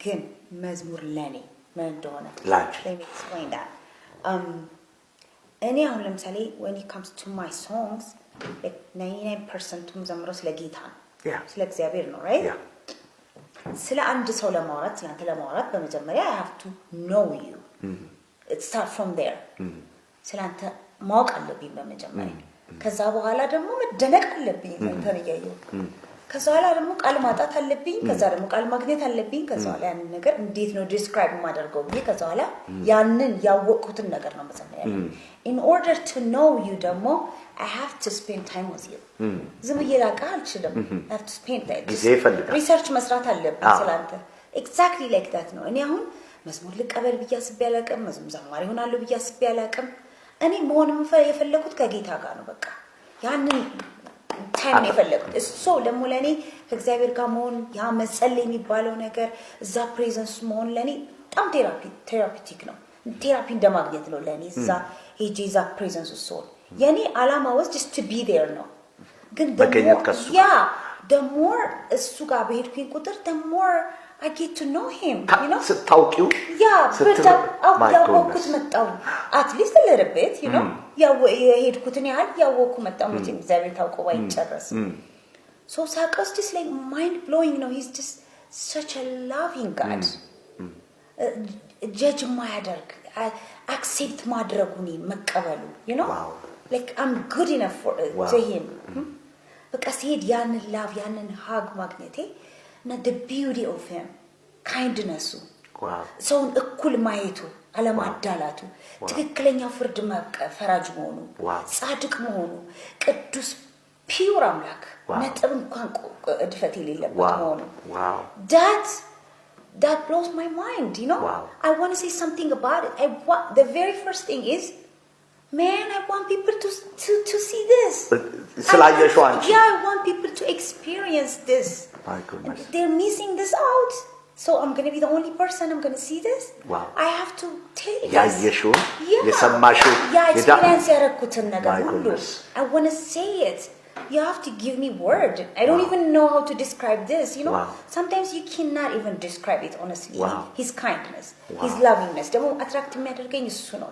ግን መዝሙር ለኔ ምን እንደሆነ ላንቺ። Let me explain that. እኔ አሁን ለምሳሌ when it comes to my songs, like 99%ቱ የምዘምረው ስለ ጌታ ነው፣ ስለ እግዚአብሔር ነው፣ right? Yeah. ስለ አንድ ሰው ለማውራት፣ ስለ አንተ ለማውራት በመጀመሪያ I have to know you. It start from there. ስለ አንተ ማወቅ አለብኝ በመጀመሪያ። ከዛ በኋላ ደግሞ መደነቅ አለብኝ አንተን እያየሁ። ከዛ በኋላ ደግሞ ቃል ማጣት አለብኝ። ከዛ ደግሞ ቃል ማግኘት አለብኝ። ከዛ በኋላ ያንን ነገር እንዴት ነው describe የማደርገው ብዬ ከዛ በኋላ ያንን ያወቅኩትን ነገር ነው መዘመር ያለብኝ። In order to know you ደግሞ I have to spend time with you. ዝም ብዬ ላውቅህ አልችልም። I have to spend time. ጊዜ ይፈልጋል። Research መስራት አለብኝ ስላንተ። Exactly like that ነው። እኔ አሁን መዝሙር ልቀበል ብዬ አስቤ አላውቅም። መዝሙር ዘማሪ ሆናለሁ ብዬ አስቤ አላውቅም። እኔ መሆን የፈለኩት ከጌታ ጋር ነው። በቃ ያንን time ነው የፈለኩት። እሱ ደግሞ ለእኔ ከእግዚአብሔር ጋር መሆን፣ ያ መጸለይ የሚባለው ነገር፣ እዛ presence መሆን ለእኔ በጣም therapeutic ነው። Therapy እንደማግኘት ነው ለእኔ እዛ ሄጄ እዛ presence ውስጥ ስሆን። የእኔ አላማ was just to be there ነው። ግን መገኘት ከሱ Yeah, the more እሱ ጋር በሄድኩኝ ቁጥር the more I get to know him. ስታውቂው Yeah. My ያወቅኩት goodness. መጣሁ። At least a little bit የሄድኩትን ያህል ያወቅኩ መጣሁ። መቼም እግዚአብሔር ታውቆ ባይጨረስም so ሳውቀው just like mind blowing ነው። He's just such a loving God፣ judge የማያደርግ፣ accept ማድረጉ፣ እኔን መቀበሉ like I'm good enough for to him. በቃ ሲሄድ ያንን love፣ ያንን hug ማግኘቴ እና the beauty of him፣ kindness ኡ፣ ሰውን እኩል ማየቱ፣ አለማዳላቱ፣ ትክክለኛው ፍርድ ፈራጅ መሆኑ፣ ጻድቅ መሆኑ፣ ቅዱስ pure አምላክ፣ ነጥብ እንኳን እድፈት የሌለበት መሆኑ that blows my mind. I want to say something about it. I want The very first thing is, man, I want people to see this. ስላየሽው አንቺ። Yeah, I want people to experience this. My goodness. They're missing this out. So I'm gonna be the only person I'm gonna see this. I have to tell this. ያየሽውን፣ የሰማሽውን፣ Yeah, experience ያደረኩትን ነገር My ሁሉ goodness. I want to say it. You have to give me word. I don't even know how to describe this. Sometimes you cannot even describe it, honestly. His kindness, his lovingness. ደግሞ attract የሚያደርገኝ እሱ ነው።